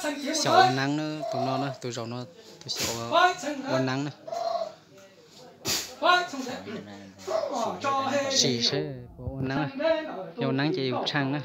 Xyaum ua neeb na, tus no na, tus zaum no, tus xyaum ua neeb na. Sim seb puas ua neeb na, yog ua neeb ces yus tsheej na.